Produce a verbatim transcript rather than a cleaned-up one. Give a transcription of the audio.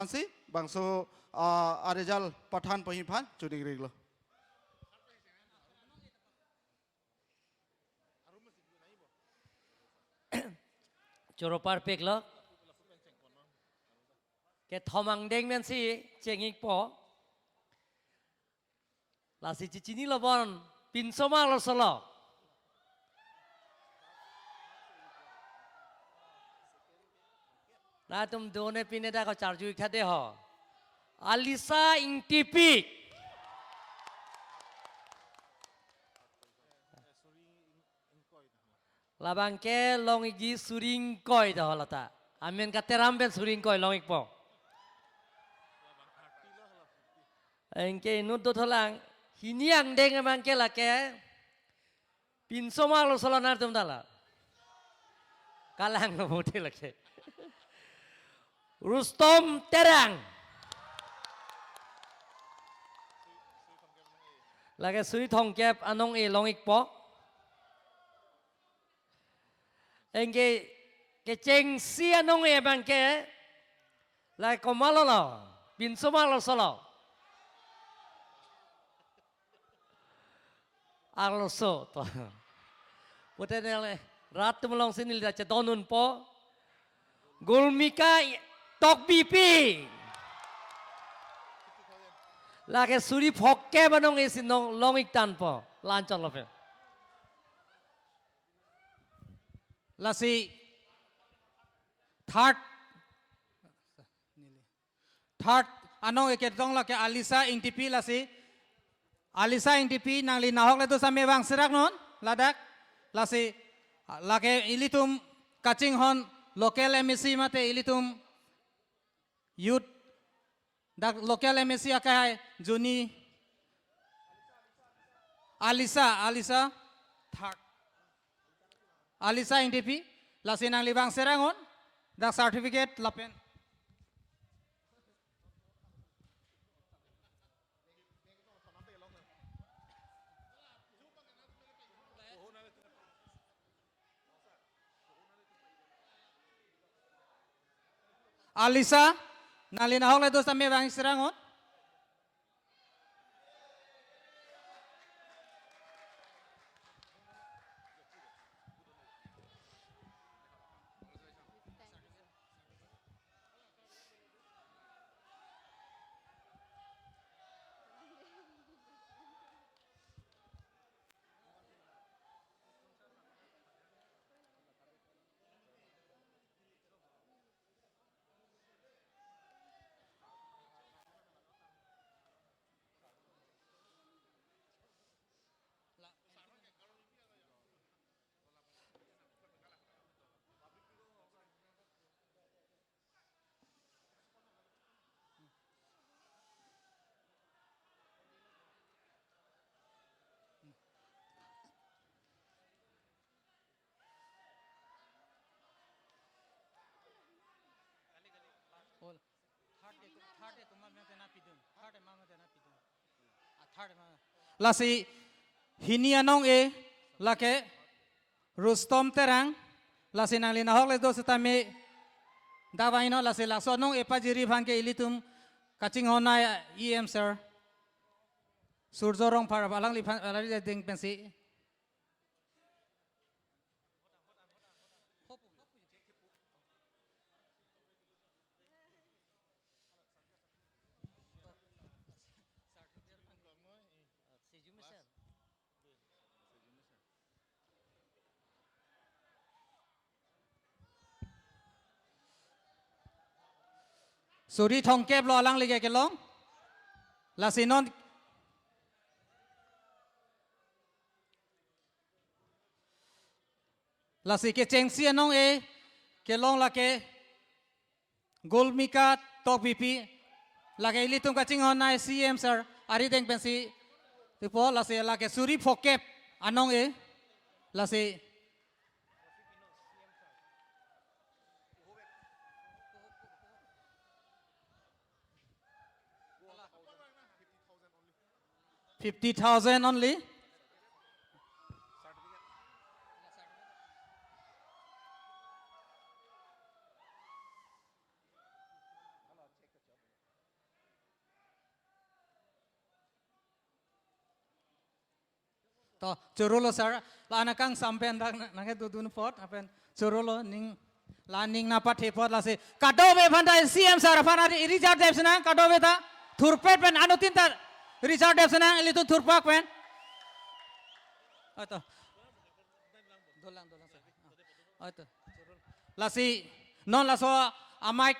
Ansi bangso, ah, a-result pathan pohi aphan choningri lo. Choro parpik lo. Kethom angdeng pensi cheng-ikpo. Lasi chechinilo bon, pinso ma arloso lo? Nangtum done pine dak kacharju ik tha de ho. Alisa Ingtipi. Labang ke long-ikji Suri Ingkoi ta ho lata. Amen kateram pen Suri Ingkoi long-ikpo. Anke inut dotholang, hini angdeng abang ke lake pinso ma arloso lo nangtum ta la? Kalang lo bote lake. Rustom Terang. Lake Suri Thongkep anong-e long-ikpo. Anke kechengsi anong-e abang ke, lake komatlo lo, pinso ma arloso lo? Arloso to. Pute neli rat atum alongsi neli ta chedondunpo. Gulmika Tokbipi. Lake Suri Phongkep anong-e si nong long-ik tangpo. La-anchot lo pen. Lasi third, third anong-e ketong lake Alisa Ingtipi lasi. Alisa Ingtipi nangli nahok le do same vangserak non ladak. Lasi lake ilitum kachinghon local M A C mate ilitum youth, dak local M A C akai Juni Alisa, Alisa, third. Alisa Ingtipi, lasi nangli vangserak non, dak certificate lapen. Alisa, nangli nahok le do same vangserak non. Ol. Third de, third de tuma mete na pidun. Third de ma mete na pidun. Ah, third ma. Lasi hini anong-e lake Rustom Terang. Lasi nangli nahok le do setame davai non, lasi laso anong-e pajiri aphan ke ilitum kachinghon a E M sir Surjo Rongphar alangliphan, alangli adeng pensi. Suri Thongkep lo alangli ke kelong. Lasi non, lasi kechengsi anong-e kelong lake Gulmika Tokbipi, lake ilitum kachinghon a E M sir arideng pensi tipo, lasi lake Suri Phongkep anong-e, lasi fifty thousand only. To, chorolo sir, la-an akangsam pen dak nang, nangkedodun apot, lapen chorolo ning, la ning nangpathe apot lasi. Kadokave aphan ta C M sir aphan ari Richard Deb Senang, kadokave ta thurpet pen anuttin ta Richard Deb Senang, ilitum thurpak pen. Oi to. Dolang, dolang sir. Oi to. Lasi, non laso a-mic